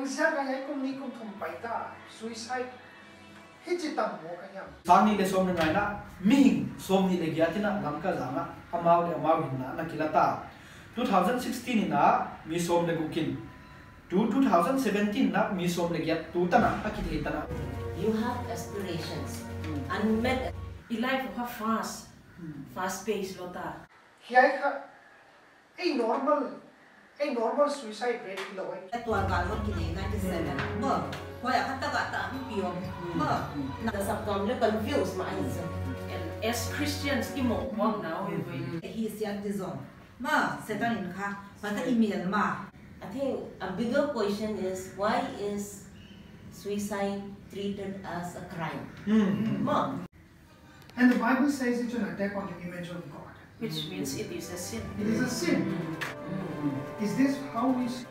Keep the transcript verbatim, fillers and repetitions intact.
Bangziak a hiai kum nih kum thum paita, suicide hichi tam maw ka hiam? Sang nih leh sawm leh nga in a, mihing sawmnih leh giat in a Lamka zang a amau leh amau hinna ana kila ta. Two thousand sixteen in a mi sawm leh guk in, tu two thousand seventeen in a mi sawm leh giat tu tan a, a kithei tan a. You have aspirations. Hmm. Unmet. I life kha fast. Hmm. Fast pace lou ta. Hiai kha, ei normal, ei normal suicide rate hilou ei. Tua kal hon kinei ninety seven. Maw, huai a kha tak a ta mi piom. Maw, na ka sap tuam leh confuse mah ahi zaw. And as Christians, i mohpuakna uh hi. Hi sian di zong. Maw, Satan in kha, mata i mial mah. I think a bigger question is, why is suicide treated as a crime? Hmm. Maw. And the Bible says it's an attack on the image of God. Which means it is a sin. It is a sin. Is this how we s-